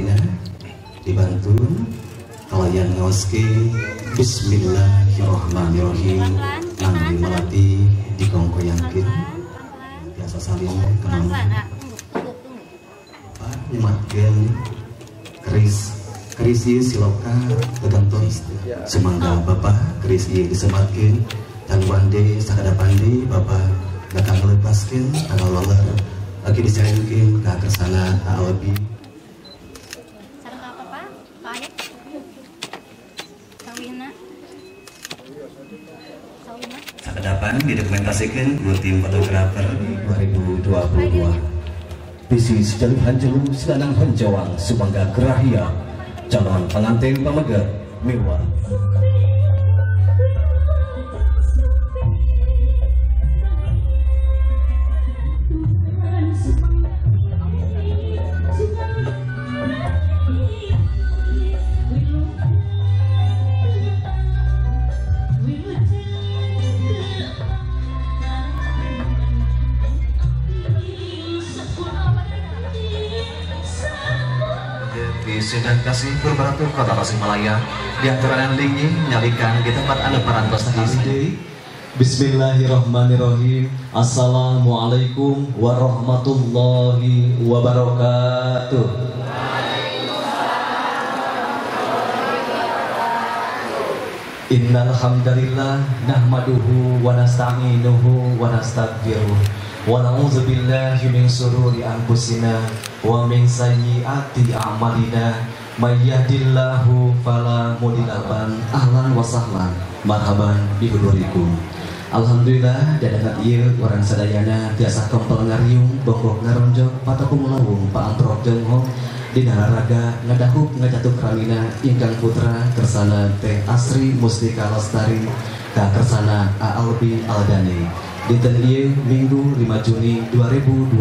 salina dibantu kalayan ngaoskeun Bismillahirrahmanirrahim nang melati dikongkoyangkeun biasa salin kemana Pak nyematkeun keris keris ieu siloka tegantos sumangga Bapak keris ieu disematkeun tangguan deui sakadapan deui Bapak bakal ngalepaskeun tanggal waler lagi disaringkeun ka kersana Albi. Sareng apa Pak? Pak Ayat. Sawina. Sawina. Sakadapan didokumentasikan ku tim fotografer 2022. Bisi sejaluk hanjelu silanang honjawang sumangga gerahia calon pengantin pameget mewah. Sedang kasih Purbaratu Kota Tasikmalaya di antara lingi menyalikan di tempat anu parantos di. Bismillahirrahmanirrahim. Assalamualaikum warahmatullahi wabarakatuh. Innal hamdalillah nahmaduhu wa nasta'inuhu wa nastaghfiruh wa na'udzu billahi min syururi anfusina wa min sayyiati a'malina may yahdihillahu fala mudilla lahu. Ahlan wa sahlan marhaban bihudurikum. Alhamdulillah dadangat ieu urang sadayana tiasa kempel ngariung bongkok ngaronjok patapung lawung paamprok jonghok dina raraga ngadahup ngajatuk ramina ingkang putra kersana Teh Asri Mustika Lestari ka kersana A Albi Aldani. Dinten ieu Minggu 5 Juni 2022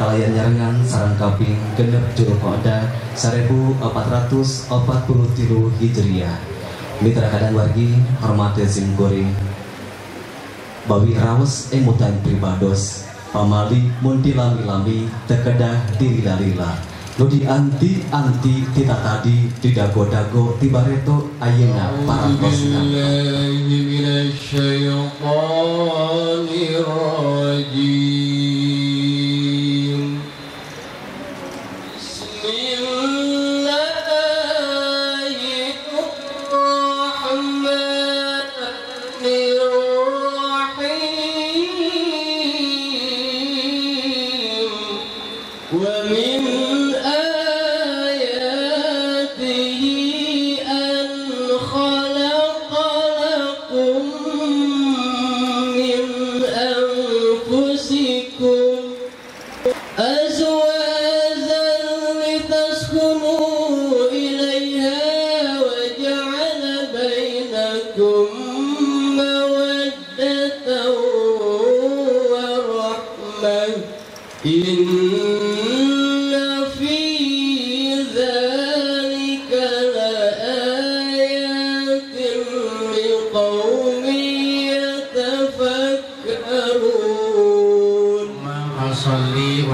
kalayan nyarengan sareng kaping 6 Julqa'dah 1443 Hijriah. Mitra kadang wargi hormati sim kuring bawi raos emutan pribados pamali mun dilami-lami tekedah dilila-lila nu dianti-anti tita tadi didago-dago tibareto ayeuna parantosna.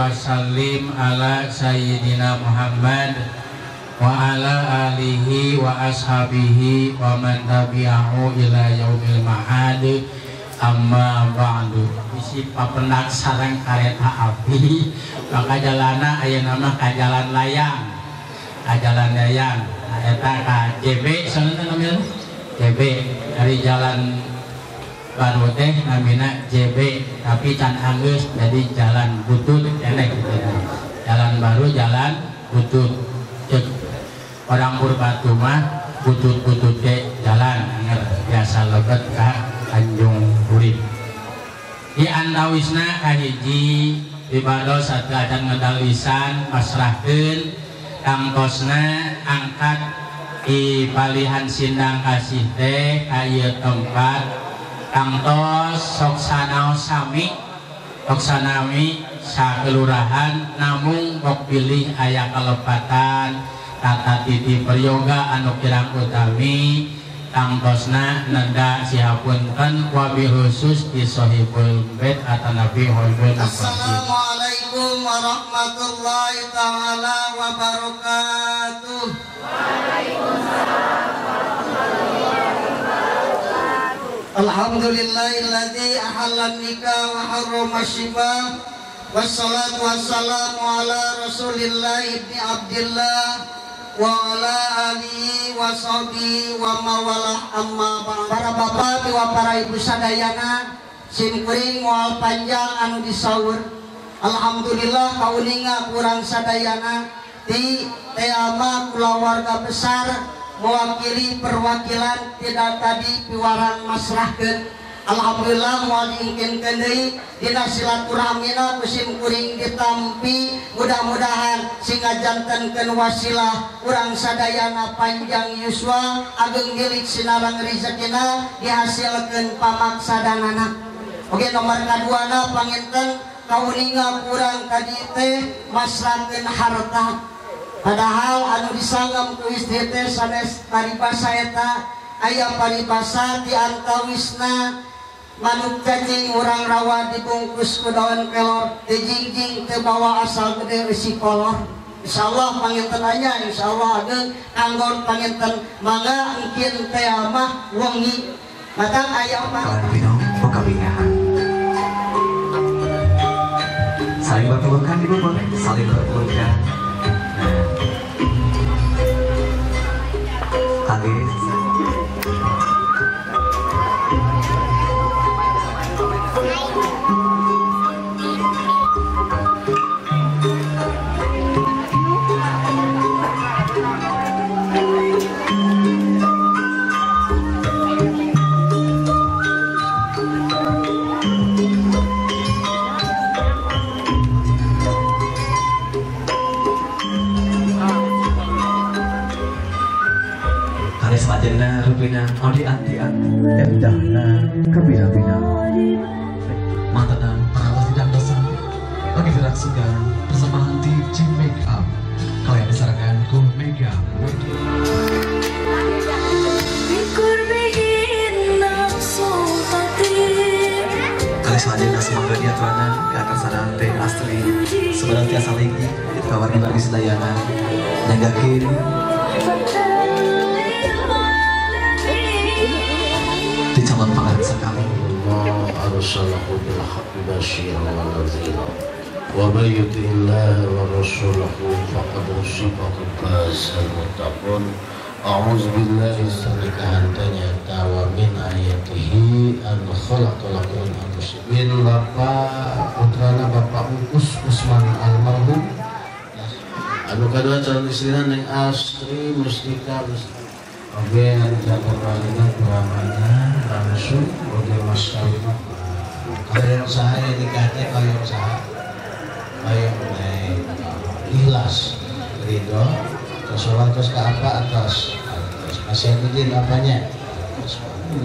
Salim ala sayyidina Muhammad wa ala alihi wa ashabihi wa man tabi'ahu ila yaumil ma'ad. Amma ba'du. Bisi papendak sareng kareta api maka jalana aya nama ka jalan layang, ka jalan layang eta ka JB soalna namina JB dari jalan baru teh namina JB tapi can anggeus jadi jalan butut elek gitu. Jalan baru jalan butut. Orang Purbatu mah butut-butut teh jalan anger biasa lebet ka Tanjung Hurip. Di antawisna kahiji ibadah satu acan ngedal lisan pasrahkeun tangtosna angkat di palihan Sindang Kasih teh ka ieu tempat tangtos sok sanaos sami sok sanami sakelurahan namung bok pilih aya kalepatan tata titi peryoga anu kirang utami tangtosna nenda sihapunten wabi khusus di sohibul bait atanabi hoibul. Assalamualaikum. Assalamualaikum warahmatullahi taala wabarakatuh. Waalaikumsalam warahmatullahi wabarakatuh. Alhamdulillahilladzi ahalla nikah wa harrama syifa. Wassalatu wassalamu ala Rasulillah ibni Abdillah wa ala alihi wa sahbihi wa mawalah, amma ba'd. Para bapak wa para ibu sadayana, simkuring moal panjang anu disaur. Alhamdulillah kauninga kurang sadayana di teama kulawarga besar mewakili perwakilan tidak tadi piwarang masrahkeun. Alhamdulillah moal diingkinkeun deui dina silaturahmina ku simkuring ditampi, mudah-mudahan sehingga jantenkeun wasilah urang sadayana panjang yuswa, ageng milik sinarang rezekina, dihasilkeun pamaksadanana. Oke, nomor kaduana panginten kauninga kurang tadi teh masrahkeun harta. Padahal anu disanggem ku istri teh sanes paribasa eta, aya paribasa di antawisna manuk cacing urang rawa dibungkus ku daun kelor, dijingjing teu bawa asal gede eusi kolor. Insyaallah panginten aya, insyaallah ageng kanggon panginten mangga engkin teh mah wengi matang aya mah. Saling berpelukan ibu boleh, saling berpelukan. Nah, kali Sajena rupina odi anti-anti endahna kebina-bina mantenan para sidang dosa bagi saksikan persembahan di G Make Up kalian disarankan ku Mega Wedding. Kali selanjutnya semoga dia tuanan keakarsaran teh asri sebenarnya tiasa lagi ditawarkan bagi sedayana nyanggakin di calon pangeran sekali. Allah arsalahu bil haqqi basyiran wa nadhira wa may yuti'illaha wa rasulahu faqad rasyada fazal muttaqun. A'udzu billahi pernikahan ternyata wa min ayatihi an khalaqa lakum anfusakum. Min bapak putrana bapak Ukus Usman almarhum. Anu kadua calon istrina Neng Astri Mustika. Oke, anu calon walina kuramana langsung oge mas kawin. Kayak saha ya nikah teh kayak saha. Kayak neng ikhlas ridho terus terus ke apa atas masih izin apanya.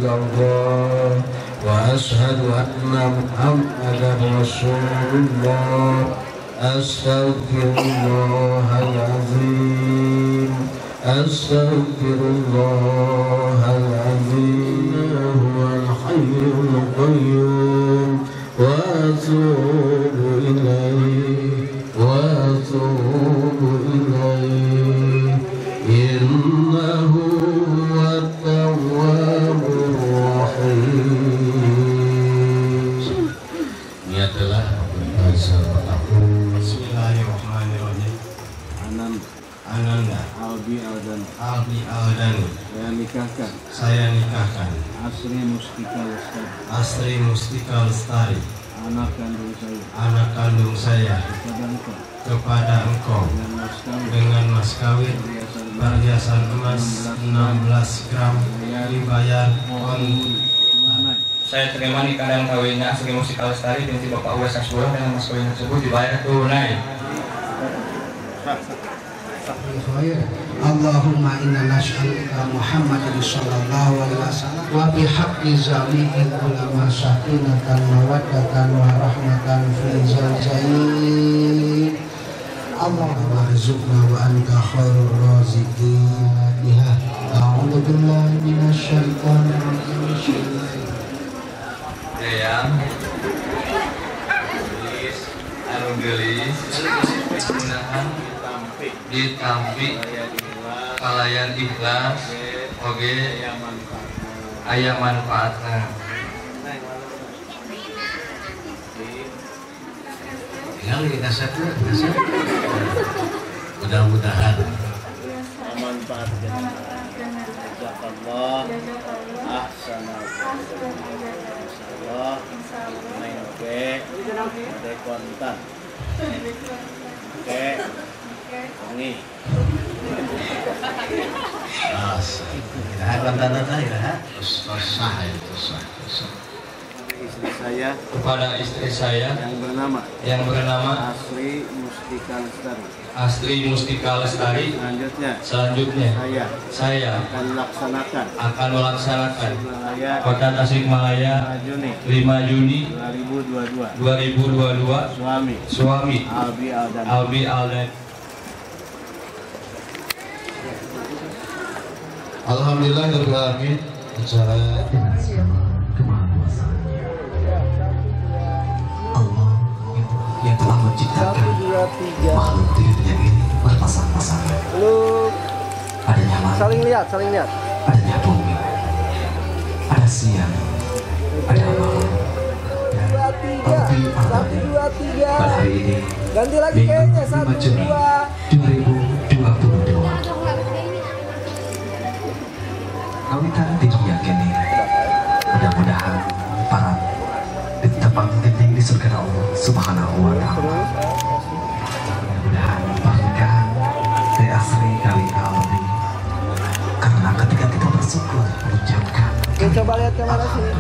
Ya Allah wa asyhadu anna Muhammadar Rasulullah. Astaghfirullahalazim, astaghfirullahalazim, huwal hayyul qayyum wa atubu ilaihi wa atubu ilaihi innahu huwat tawwabur rahim. Niatlah. Bismillahirrahmanirrahim. Ananda Albi Aldani. Albi Aldani. Saya nikahkan. Saya nikahkan. Asri Mustika Lestari. Asri Mustika Lestari. Anak kandung saya. Anak kandung saya. Kepada engkau. Kepada engkau. Dengan mas kawin. Perhiasan emas 16 gram dibayar tunai. Saya terima nikah dan kawinnya Asri Mustika Lestari binti Bapak Uwais Hasbullah dengan mas kawin tersebut dibayar tunai. Allahumma inna nas'aluka Muhammadin sallallahu alaihi wasallam wa bihaqqi zami'il ulama sakinatan mawaddatan wa rahmatan fi zawjain. Allahumma arzuqna wa anta khairur raziqin. A'udzu billahi minasyaitonir rajim. Yang tulis Arumi. Geulis mudahan ditampi kalayan ikhlas oge aya manfaatna. Tinggal kita satu, mudah-mudahan manfaat. Jazakallah ahsanal insyaallah main oke ada kontak oke wangi iraha kontan iraha sah itu sah. Istri saya kepada istri saya yang bernama Asri Mustika Lestari. Asri Mustika Lestari. Selanjutnya saya akan melaksanakan Kota Tasikmalaya 5 Juni 2022 suami Albi Aldan. Alhamdulillah rabbil alamin. Acara Allah yang telah menciptakan makhluk di dunia ini berpasang-pasangan. Adanya langit, saling lihat, adanya bumi, ada siang, ada malam. 2, 3, 1, 2, 3. Pada hari ini, ganti lagi kayaknya 1, 5 Juni 2022. Kawitan di dunia kini, mudah-mudahan para ditempatkan di surga Allah Subhanahu wa Ta'ala. Mudah-mudahan pernikahan Teh Asri kali Aldi, karena ketika kita bersyukur mengucapkan coba lihat kamera sini.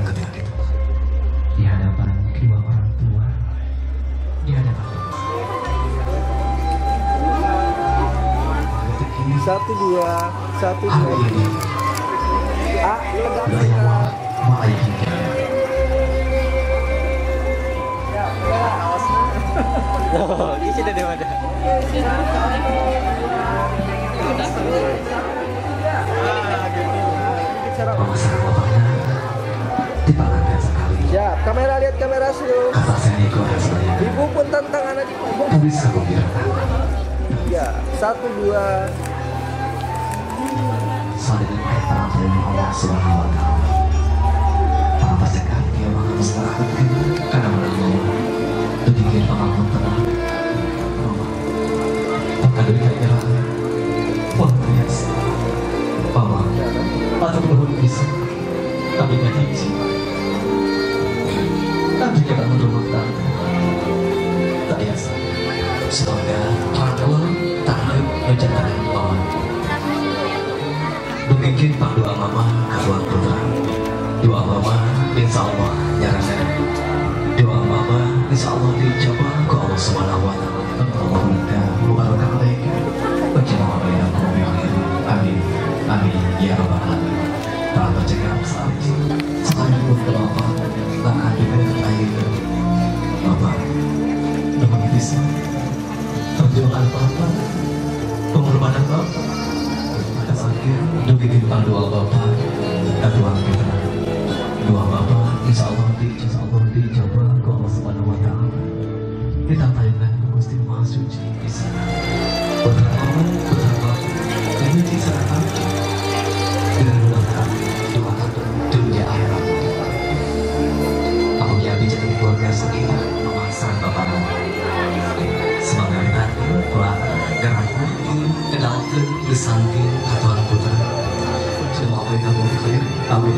Ketika kita di hadapan kedua orang tua, di hadapan 1, 2, 1, 2. Hari ini Siap, kamera lihat kamera senyum. Ibu pun tantangan aja. Ya, 1, 2. Semoga orang tua tak menjadikan mama. Mungkin pak doa mama ke putra. Doa mama insya Allah nyarana. Doa mama insya Allah diijabah ke Allah Subhanahu wa Ta'ala. Allahumma mubarakah alaika wa jama'a bainakum bi khair. Amin. Amin ya rabbal alamin. Para penjaga saat sekalian pun bapak bahkan juga air bapak memang bisa perjuangan bapak, pengorbanan bapak, akhir demi kehidupan doa bapak dan doa kita. Doa bapak insya Allah diijabah ke Allah Subhanahu wa Ta'ala. Kita tayangkan ke Gusti Maha Suci bisa putra mama, putra bapak, dan nyuci serta dengan mudahkan doa dunia akhirat. Aku yang jadi keluarga sakinah memaksa bapak. Semoga kita doa gerakan kedalkeun disangkeun katuan putra. Amin.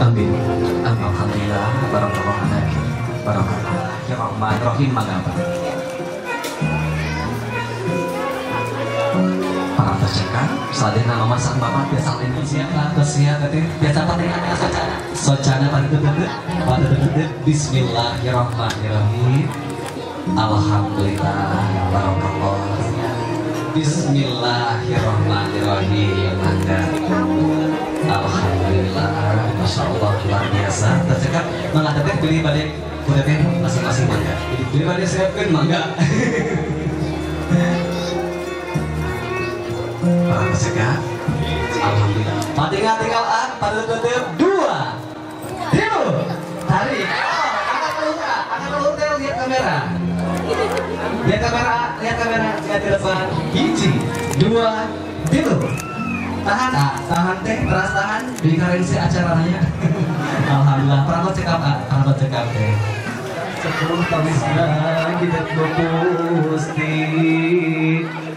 Amin. Alhamdulillah barakallahu laki. Barakallahu ya Rahman Rahim mangga. Para peserta, sadena mama sang bapak biasa lindung siapa kesia nanti biasa patingan socana. Socana pada gede pada gede. Bismillahirrahmanirrahim. Alhamdulillah barakallah. Bismillahirrahmanirrahim. Anda alhamdulillah, masya Allah luar biasa. Tercekap mengatakan beli balik budaya masing-masing mangga. Beli balik siapkan mangga. Para peserta, alhamdulillah. Tinggal tinggal an, pada tutup 2, 3, tarik. Angkat keluar, angkat. Lihat kamera, lihat kamera, lihat ke depan. 1, 2, 3. Tahan, tahan teh, teras tahan. Di karensi acaranya. Alhamdulillah, perangkat cekap, perangkat cekap teh. 10 tamisna kita Gusti.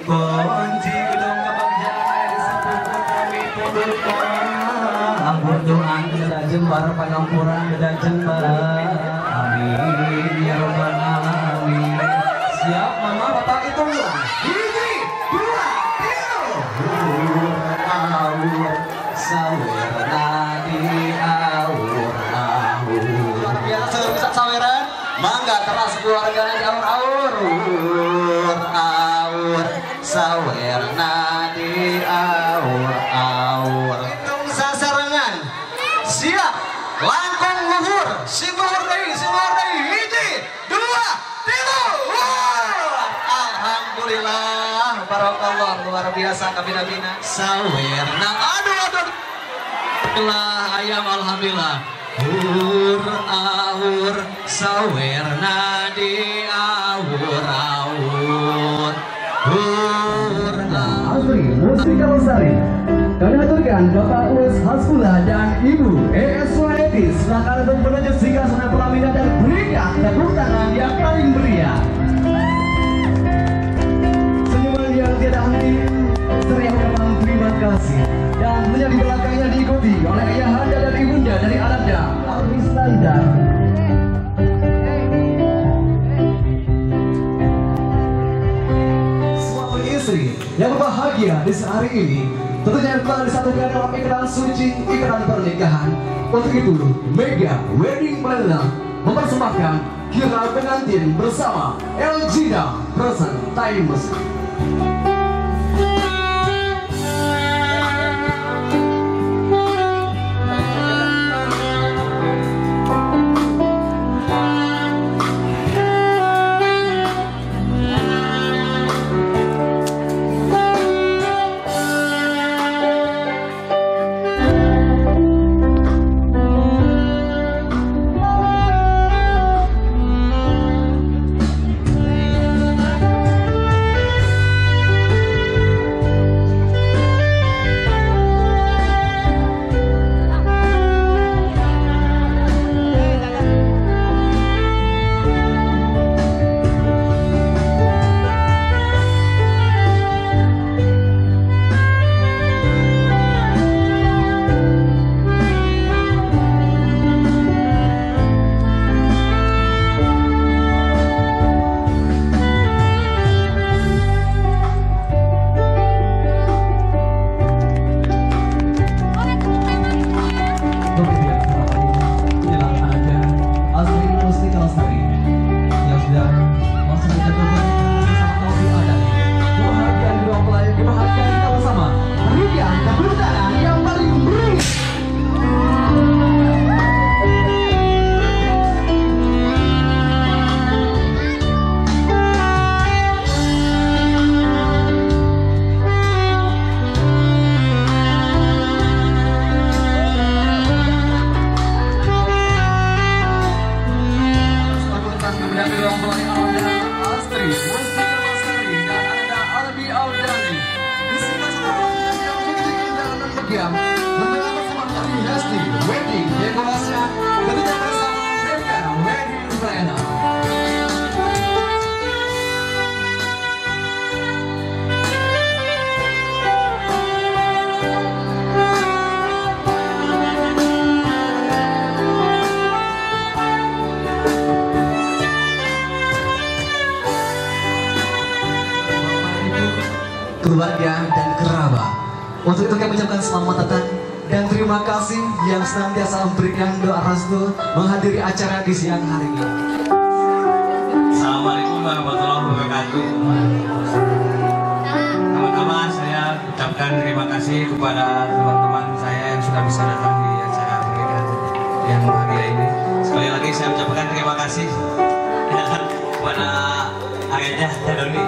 Kunci gedung kebagjaan di sepuluh kami pun ampun doa kita jembar pangampuran kita jembar. Amin ya rabbal alamin. Siap mama bapak hitung. 1, 2, 3. Awur sawer nadi awur awur. Luar biasa bisa saweran. Mangga teras keluarga di awur awur awur sawer nadi awur awur. Hitung sasarengan. Siap. Langkung luhur, sing luhur deui, sing luhur deui. 1, 2, 3. Alhamdulillah, barakallah, luar biasa kabina-bina. Sawer nah, aduh aduh. Lah ayam alhamdulillah. Hur awur sawer nadi awur awur. Hur Asri Mustika Lestari. Kami aturkan Bapak Uwais Hasbullah dan Ibu E.S. Suhaiti silakan untuk menuju singgasana pelaminan dan berikan tepuk tangan yang paling meriah. Senyuman yang tiada henti, seriap ucapan terima kasih. Dan tentunya di belakangnya diikuti oleh ayahanda dan ibunda dari Ananda Aristanda. Suami istri yang berbahagia di sehari ini tentunya telah disatukan dalam ikatan suci, ikatan pernikahan. Untuk itu, Mega Wedding Planner mempersembahkan Kira Pengantin bersama Elgina Present Times. Keluarga dan kerabat. Untuk itu kami ucapkan selamat datang dan terima kasih yang senantiasa memberikan doa restu menghadiri acara di siang hari ini. Assalamualaikum warahmatullahi wabarakatuh. Pertama-tama saya ucapkan terima kasih kepada teman-teman saya yang sudah bisa datang di acara pernikahan yang bahagia ini. Sekali lagi saya ucapkan terima kasih kepada ayahnya Doni.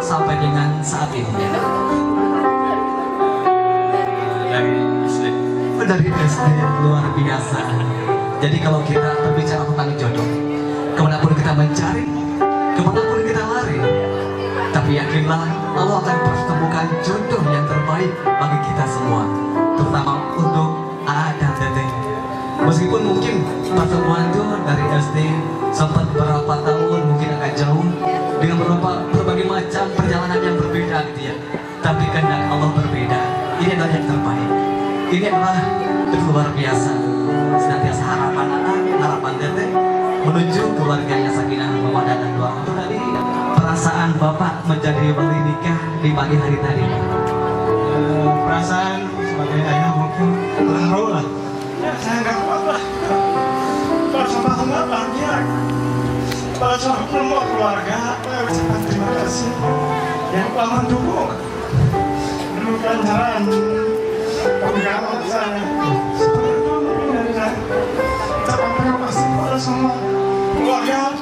Sampai dengan saat ini dari SD. Dari SD, luar biasa. Jadi kalau kita berbicara tentang jodoh, kemanapun kita mencari, kemanapun kita lari, tapi yakinlah Allah akan pertemukan jodoh yang terbaik bagi kita semua, terutama untuk A dan Teteh. Meskipun mungkin pertemuan itu dari SD sempat beberapa tahun mungkin agak jauh dengan berbagai macam perjalanan yang berbeda gitu ya. Tapi kehendak Allah berbeda. Ini adalah yang terbaik. Ini adalah luar biasa. Senantiasa harapan anak, harapan Teteh menuju keluarganya sakinah, mawaddah dan warahmah. Itu tadi perasaan Bapak menjadi wali nikah di pagi hari tadi. Perasaan sebagai ayah mungkin terharu lah. Ya, saya nggak kuat lah. Bersama sama bahagia. Pada semua keluarga, saya ucapkan terima kasih yang telah mendukung kelancaran pernikahan anak saya. Seperti itu mungkin dari saya. Ucapkan terima kasih kepada semua keluarga,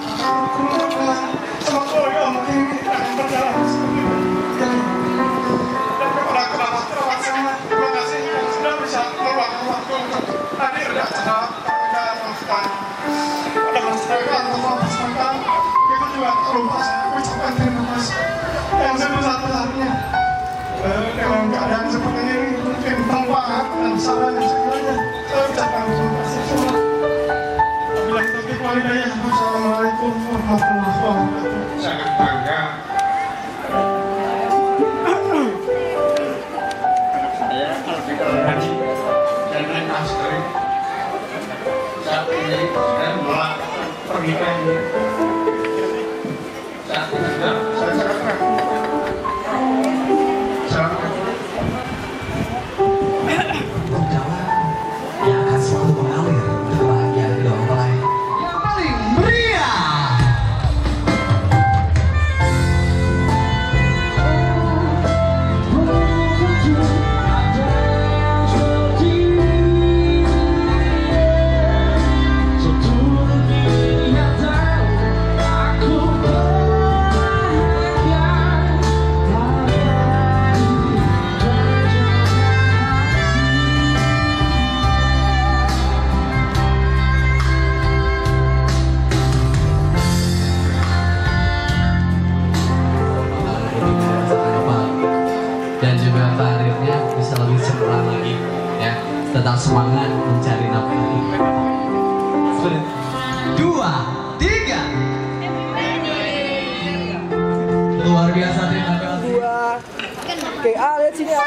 keluarga, semua keluarga mungkin akan berjalan seperti itu. Dan kepada kerabat-kerabat saya, terima kasih yang sudah bisa meluangkan waktu untuk hadir di acara pernikahan saya. Pada masyarakat atau masyarakat, itu juga tak lupa saya ucapkan terima kasih yang sebesar-besarnya. Dengan keadaan seperti ini, mungkin tempat dan saran dan segalanya, saya ucapkan terima kasih semua. Wabillahi taufiq wal hidayah. Wassalamualaikum warahmatullahi wabarakatuh. Sangat bangga anak saya Alfi Haji dan Neng Astri saat ini saya melakukan pernikahan ini. Saat ini juga saya sangat ragu. Yang akan selalu mengalir untuk kebahagiaan kedua mempelai yang paling meriah. Dan juga karirnya bisa lebih cemerlang lagi ya, tetap semangat mencari nafkah. 2, 3. Luar biasa, terima kasih. 2. Oke, A lihat sini A.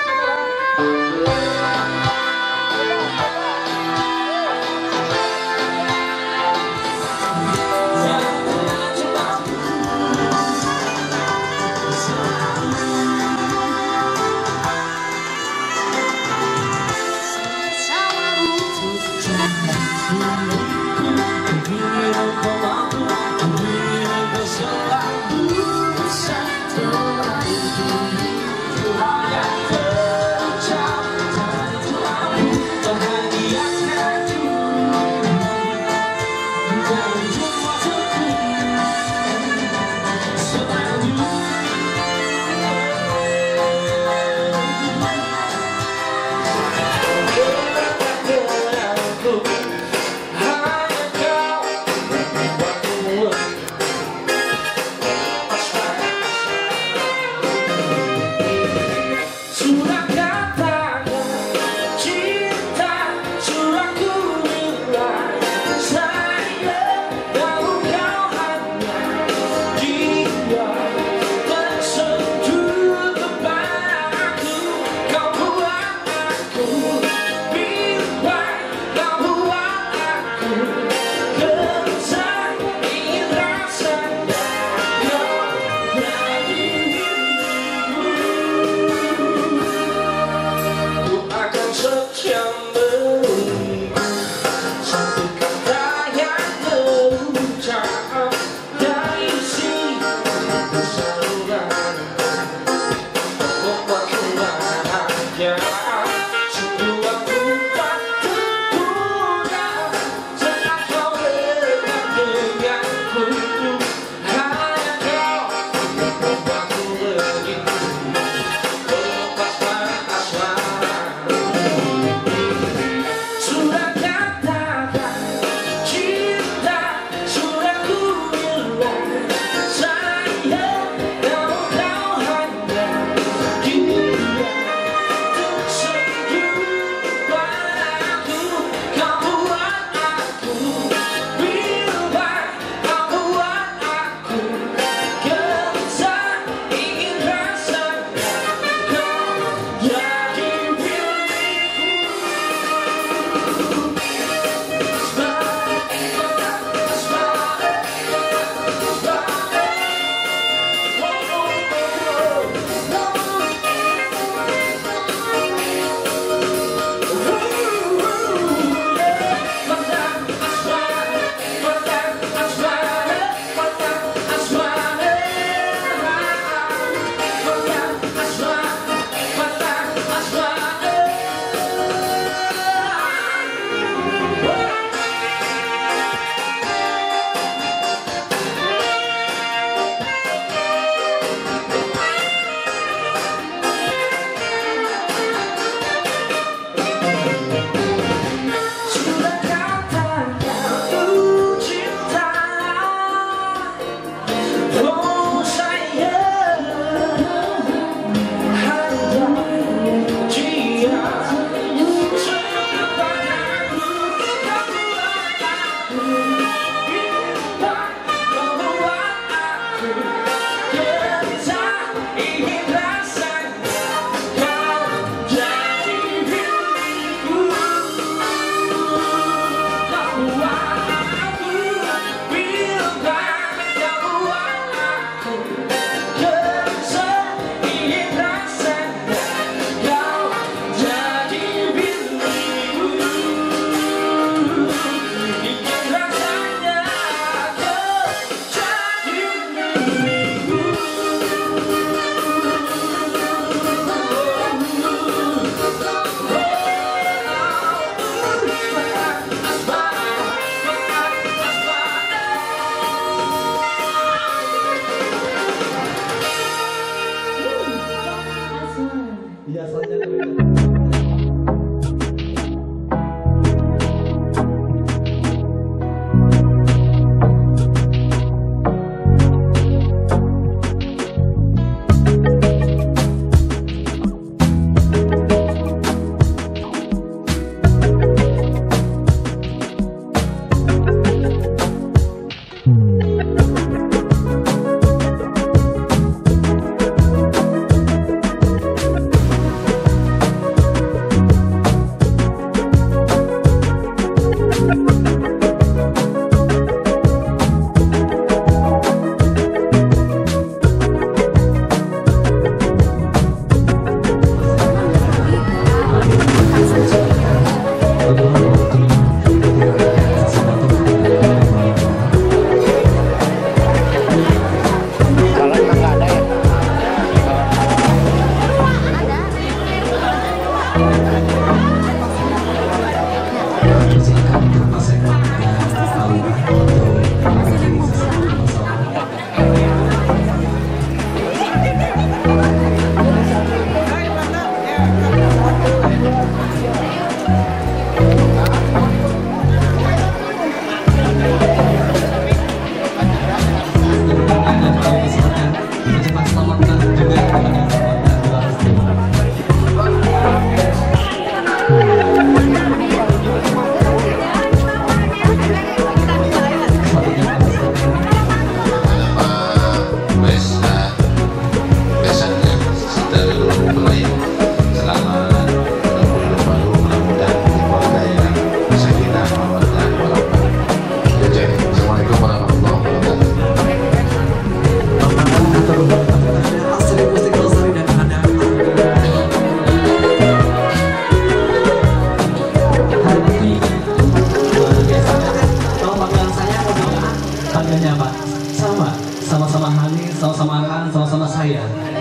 Come on.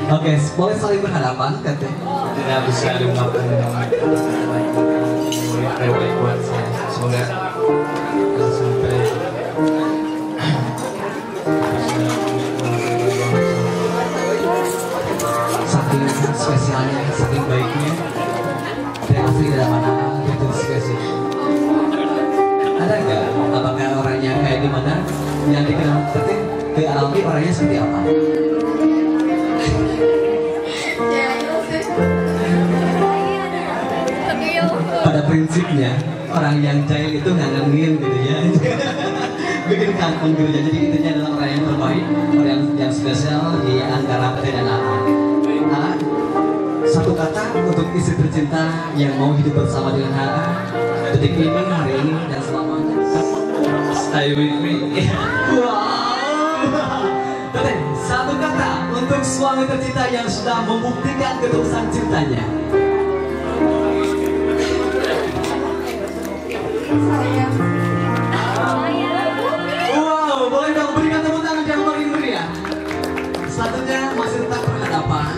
Oke, boleh saling berhadapan, Teteh? Tidak bisa diungkapkan dengan buat saya. Semoga sampai saking spesialnya, saking baiknya, dan asli dalam anak itu spesial. Ada nggak? Apakah orangnya kayak gimana? Yang dikenal Teteh, ke Alfi orangnya seperti apa? Pada prinsipnya orang yang jahil itu ngangenin gitu ya, bikin kangen gitu ya. Jadi intinya adalah orang yang terbaik, orang yang spesial di antara Teteh dan Aa. Aa, satu kata untuk istri tercinta yang mau hidup bersama dengan Aa detik ini, hari ini, dan selamanya. Stay with me. Wow. Teteh, satu kata untuk suami tercinta yang sudah membuktikan ketulusan cintanya. Wow, boleh dong berikan tepuk tangan yang makin meriah. Selanjutnya masih tetap berhadapan.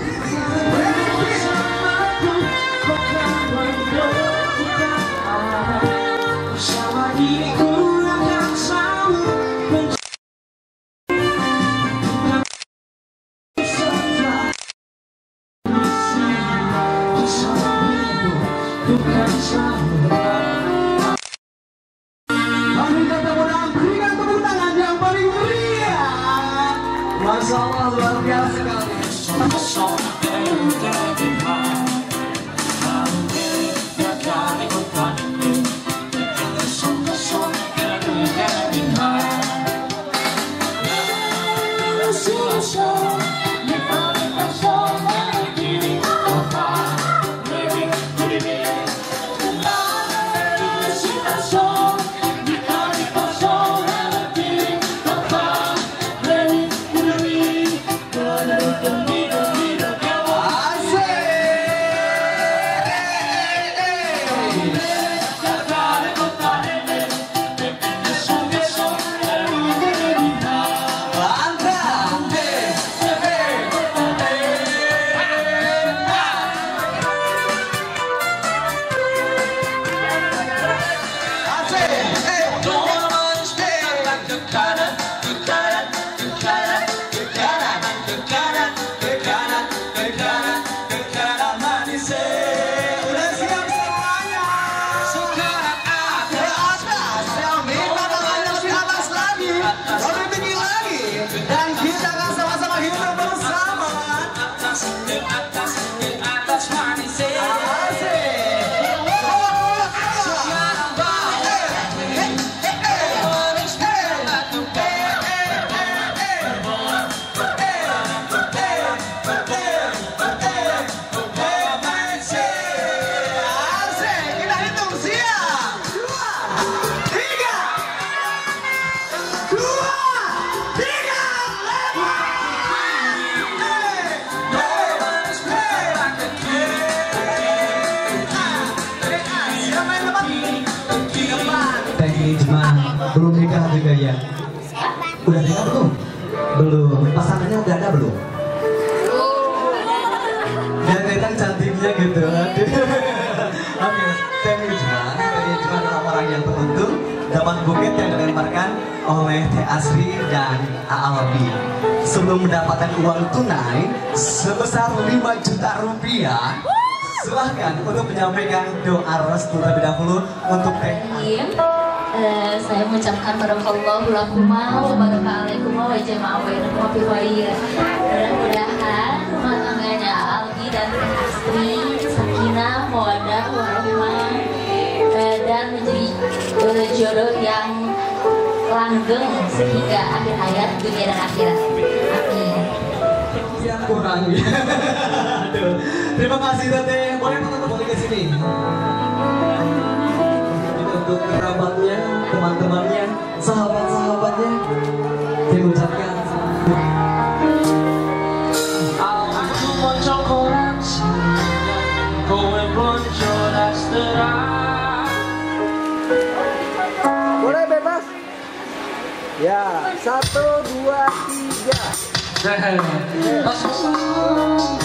Belum nikah juga ya? Udah nikah belum? Belum. Pasangannya udah ada belum? Dan kelihatan cantiknya gitu. Oke, Teh Ijma. Teh Ijma adalah orang yang beruntung dapat buket yang dilemparkan oleh Teh Asri dan Albi. Sebelum mendapatkan uang tunai sebesar 5 juta rupiah, silahkan untuk menyampaikan doa restu terlebih dahulu untuk Teh. Saya mengucapkan barakallahu lakuma wa baraka alaikuma wa jama'a bainakuma fi khair. Mudah-mudahan rumah tangganya Albi dan Teh Asri sakinah, mawaddah, warahmah, dan menjadi jodoh yang langgeng sehingga akhir hayat dunia dan akhirat. Amin. Ya kurang. Aduh. Terima kasih Teteh. Boleh teman-teman boleh ke sini. Ini untuk kerabatnya, teman-temannya, sahabat-sahabatnya. Saya ucapkan. Aku maca koran kowe blonjo dasteran. Boleh bebas. Ya, 1, 2, 3. Bebas, boleh.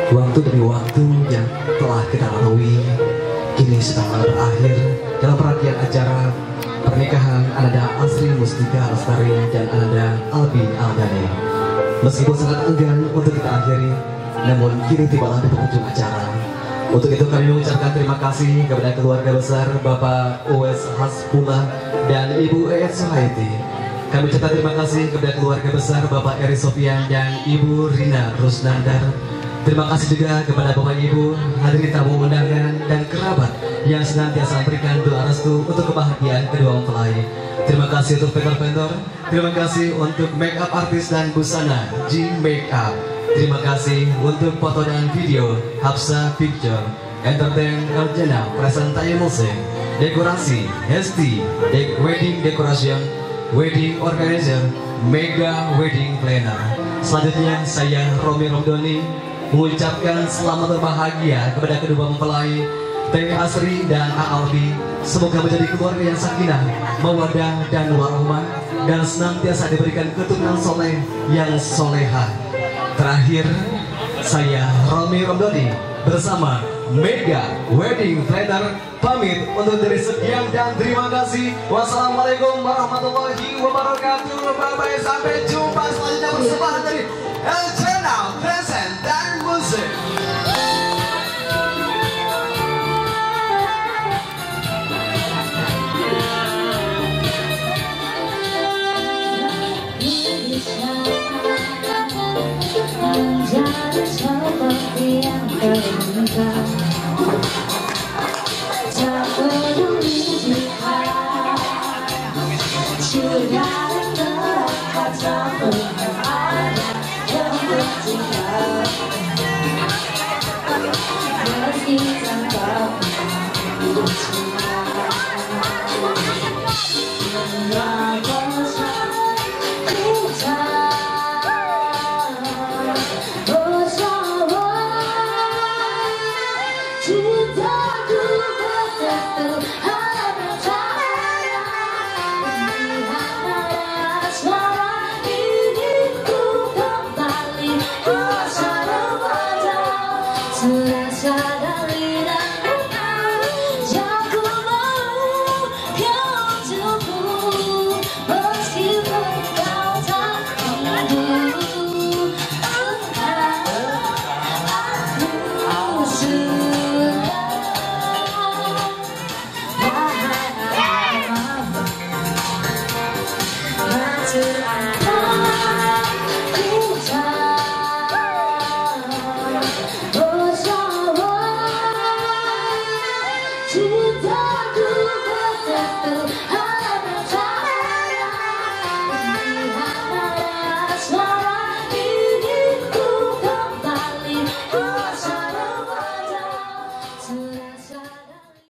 Waktu demi waktu yang telah kita lalui kini sedang berakhir dalam rangkaian acara pernikahan Ananda Asri Mustika Lestari dan Ananda Albi Aldani. Meskipun sangat enggan untuk kita akhiri, namun kini tibalah di penghujung acara. Untuk itu kami mengucapkan terima kasih kepada keluarga besar Bapak Uwes Hasbullah dan Ibu E.S. Suhaiti Kami ucapkan terima kasih kepada keluarga besar Bapak Eri Sofian dan Ibu Rina Rusnandar. Terima kasih juga kepada Bapak Ibu, hadirin tamu undangan dan kerabat yang senantiasa memberikan doa restu untuk kebahagiaan kedua mempelai. Terima kasih untuk vendor-vendor, terima kasih untuk make up artist dan busana G Make Up. Terima kasih untuk foto dan video Hapsa Picture, Entertain Eljana Presentasi Musik, Dekorasi Hesti, Wedding Decoration, Wedding Organizer, Mega Wedding Planner. Selanjutnya saya Romi Romdoni mengucapkan selamat berbahagia kepada kedua mempelai Teh Asri dan Albi. Semoga menjadi keluarga yang sakinah, mawaddah dan warahmah, dan senantiasa diberikan keturunan soleh yang soleha. Terakhir, saya Romi Romdoni bersama Mega Wedding Planner pamit untuk diri sekian dan terima kasih. Wassalamualaikum warahmatullahi wabarakatuh. Bye bye, sampai jumpa selanjutnya bersama dari Eljana Present dan Musik. Menjadi seperti yang terminta, tak peduli jika sudah